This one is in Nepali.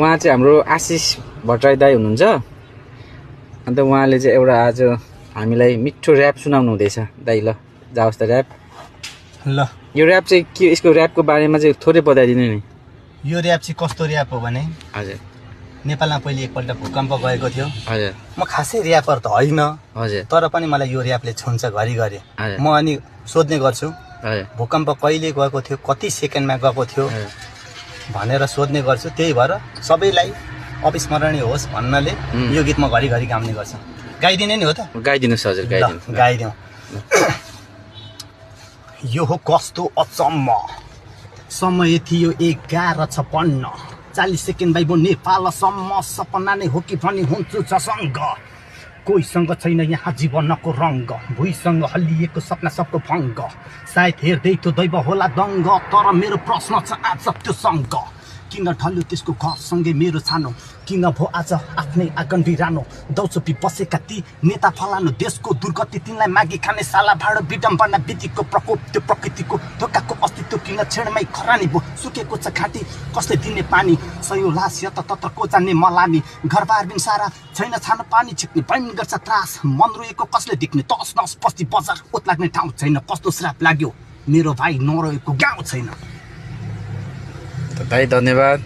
उहाँ चाहिँ हाम्रो आशिष भट्टराई दाई हुनुहुन्छ। अन्त उहाँले चाहिँ एउटा आज हामीलाई मिठो ऱ्याप सुनाउनु हुँदैछ। दाई ल जाओस् त ऱ्याप। ल यो ऱ्याप चाहिँ के, यसको ऱ्यापको बारेमा चाहिँ थोरै बताइदिनु नि। यो ऱ्याप चाहिँ कस्तो ऱ्याप हो भने हजुर नेपालमा पहिले एकपल्ट भूकम्प गएको थियो। हजुर म खासै ऱ्यापर त होइन, हजुर तर पनि मलाई यो ऱ्यापले छुन्छ घरिघरि। हजुर म अनि सोध्ने गर्छु हजुर भूकम्प कहिले गएको थियो, कति सेकेन्डमा गएको थियो भनेर सोध्ने गर्छु। त्यही भएर सबैलाई अविस्मरणीय होस् भन्नाले यो गीत म घरिघरि गाउने गर्छु। गाइदिने नि हो त? गाइदिनुहोस् हजुर, गाइदिनु। गाइदिउँ। यो हो कस्तो अचम्म, समय थियो 11:56, 40 सेकेन्ड भाइ म नेपालसम्म। सपना नै हो कि भनी हुन्छु जसँग, कोहीसँग छैन यहाँ जीवनको रङ्ग, भुइँसँग हल्लिएको सपना सबको भङ्ग। सायद हेर्दै त्यो दैव होला दङ्ग, तर मेरो प्रश्न छ आज त्योसँग, किन ढल्यो त्यसको घरसँगै मेरो छानो, किन भो आज आफ्नै आँगन बिरानो। दौचोपी बसेका ती नेता फलानु, देशको दुर्गति तिनलाई मागी खाने, साला भाँडो विडम्बना विधिको प्रकोप, त्यो प्रकृतिको धोकाको अस्तित्व किन छेडमै खरानी भो। सुकेको छ घाँटी कसले दिने पानी, सयो लास यतातत्र को जान्ने मलामी। घरबार बिनसारा छैन छानो पानी छिक्ने, पैन गर्छ त्रास मन रोएको कसले देख्ने। तस नस बस्ती बजार ओत लाग्ने ठाउँ छैन, कस्तो श्राप लाग्यो मेरो भाइ नरोएको गाउँ छैन। भाइ धन्यवाद।